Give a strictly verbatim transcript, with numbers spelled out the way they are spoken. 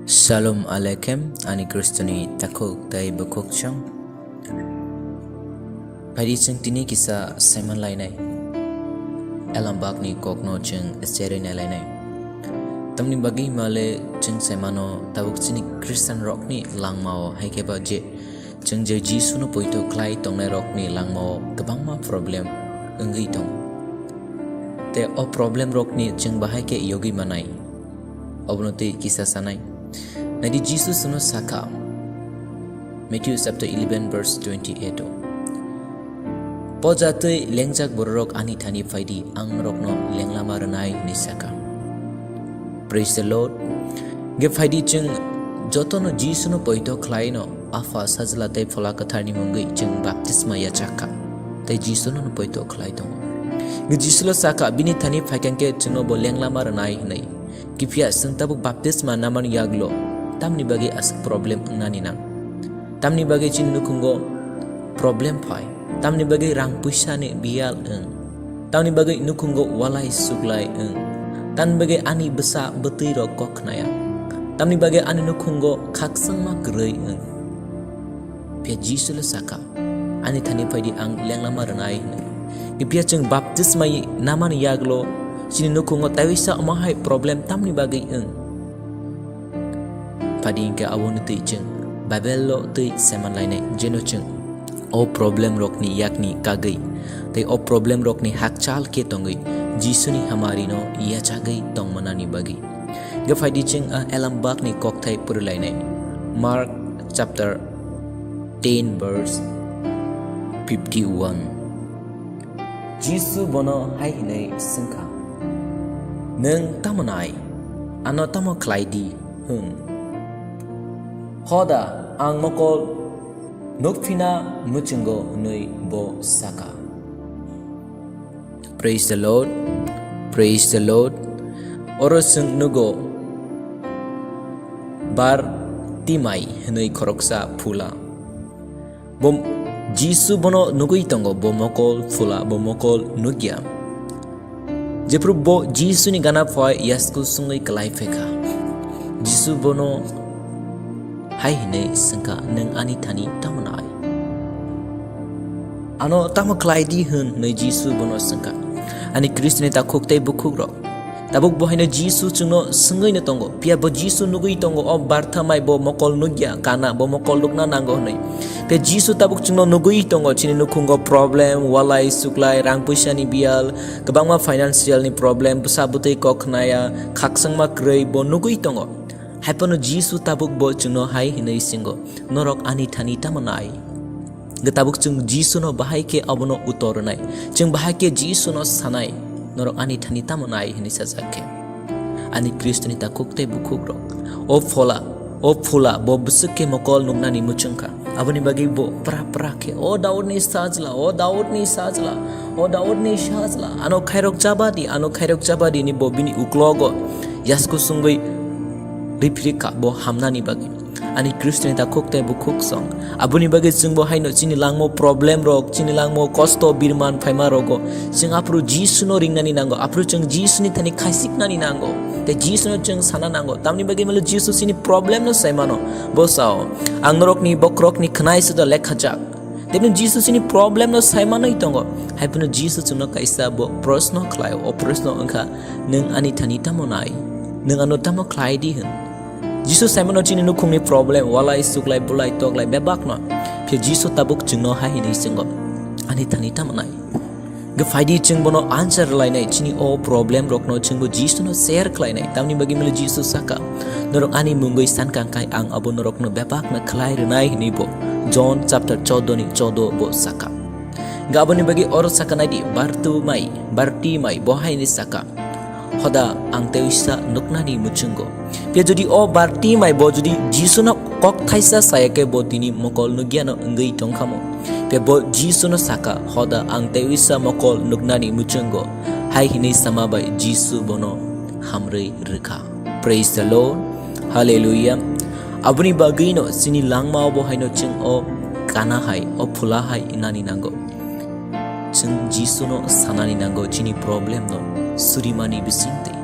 Shalom Aleichem, ani Khristoni takhuk tei bukhuk chwng. Phaidi chwng tini kisa saiman lainai. Elambakni kokno chwng cherwi nai lainai. Tamni bagwi male chwng saimano tabuk chini Khristian rokni langmao hai khe ba je chwng je Jisuno poito khlai tongnai rokni langmao kwbangma problem wngwi tongo. Tei o problem rokni chwng bahai khe yogwi manai. Obono tei kisa sanai. Naidi Jisu chwngno sakha, Matthew chapter eleven verse twenty-eight o, "Poja tei lengjak bororok ani thani phaidi, ang norokno lenglama rwnai," hwnwi sakha. Praise the Lord. Ge phaidi chwng jotono Jisuno poito khlaino, Apha, Sajla tei Phola Kwtharni mungwi chwng baptisma yachakha, tei Jisuno poito khlai tongo. Ge Jisulo sakha, bini thani phaikang khe chwngno bo lenglama rwnai hwnwi. Kiphia chwng tabuk baptisma namani yaglo tamni bagwi aswk problem wngnani nang? Tamni bagwi chini nukhungo problem phai? Tamni bagwi rang puisani biyal wng? Tamni bagwi nukhungo walai suklai wng? Tamni bagwi ani bwsa bwtwi rok kok khnaya? Tamni bagwi ani nukhungo khakchangma kwrwi wng? Phiya Jisu le sakha, "Ani thani phaidi, ang lenglama rwnai," hwnwi. Phiya chwng baptisma namani yaglo chini nukhungo taiwisa omo hai problem tamni bagwi wng? Phaidi hwnkhe aboni twi chwng Bible-o twi saiman lainai, jeno chwng o problem rokni yakni kagwi tei o problem rokni hakchal khe tongwi Jisuni hamarino yachagwi tongmanani bagwi. Hwnkhe phaidi chwng a Elambakni kokthai porilainai. Mark chapter ten verse fifty-one. Jisu bono hai hwnwi swngkha, "Nwng tamo nai? Ano tamo khlai di?" hwn. "Hoda, ang mokol nukphina muchungo," hwnwi bo sakha. Praise the Lord. Praise the Lord. Oro chwng nugo Bartimai hwnwi khoroksa phula. Bo, Jisu bono nugwi tongo, bo mokol phula, bo mokol nukya. Jephru bo Jisuni gana phai yasku sungwi kwlai phekha. Jisu bono hai hwnwi swngkha, "Nwng ani thani tamo nai? Ano tamo khlai di?" hwn hwnwi Jisu bono swngkha. Ani Khristoni takhuk tei bukhukrok, tabuk bo haino Jisu chwngno swngwino tongo. Phiya bo Jisu nugwi tongo, o Bartimai bo mokol nukya, kana bo mokol nukna nango hwnwi. Phiya Jisu tabuk chwngno nugwi tongo, chini nukhungo problem, walai suklai, rang puisani biyal, kwbangma financial ni problem, bwsa bwtwi kok khnaya, khakchangma kwrwi bo nugwi tongo. Haiphano Jisu tabuk bo chwngno hai hwnwi swngo, "Norok ani thani tamo nai?" Hwnkhe tabuk chwng Jisuno bahai khe abono utor rwnai. Chwng bahai khe Jisuno sanai, "Norok ani thani tamo nai?" hwnwi sajak khe. Ani Khristoni takhuk tei bukhukrok, o phola, o phula bo bwswk khe mokol nuknani muchungkha. Aboni bagwi bo pra pra khe, "O Daudni Sajla, o Daudni Sajla, o Daudni Sajla, ano khairok chaba di, ano khairok chaba di," hwnwi bo bini uklogo yasku sungwi riphrikha bo hamnani bagwi. Ani Khristoni takhuk tei bukhuksong, aboni bagwi chwngbo haino chini langmo problem rok, chini langmo kosto birman phaima rogo chwng aphuru Jisuno ringnani nango, aphuru chwng Jisuni thani khaisiknani nango, tei Jisuno chwng sana nango. Tamni bagwi male Jisu chini problem no saimano, bo sao, "Ang norokni bokhorokni khwnai suda lekhajak." Tei Jisu chini problem no saimanwi tongo. Haiphano Jisu chwngno kaisa bo proshno khlai, o proshno wngkha, "Nwng ani thani tamo nai? Nwng ano tamo khlai di?" hwn. Jisu saimano chini nukhungni problem, walai, suklai, bulai, toklai, bebakno. Phiya Jisu tabuk chwngno hai hwnwi swngo, "Ani thani tamo nai?" Hwnkhe phaidi chwng bono answer rwlainai, chini o problem rokno chwngbo Jisuno share khlainai. Tamni bagwi mile Jisu saka, "Norok ani mungwi sankang khai ang abo norokno bebakno khlai rwnai," hwnwi bo John chapter chordo ni chordo bo saka. Hwnkhe aboni bagwi oro saka naidi, Bartimai, Bartimai bo hai hwnwi saka, "Hoda, ang tei uisa nuknani muchungo." Phiya jodi o Bartimai bo jodi Jisuno kok thaisa saya khe bo tini mokol nukya no wngwi tongkhamo. Phiya bo Jisuno saka, "Hoda, ang tei uisa mokol nuknani muchungo." Hai hwnwi sama bai Jisu bono hamrwi rwkha. Praise the Lord. Hallelujah. Aboni bagwino chini langmao bo haino chwng o kana hai, o phula hai nani nango. Chwng Jisuno sanani nango chini problem no surimani bisingtwi.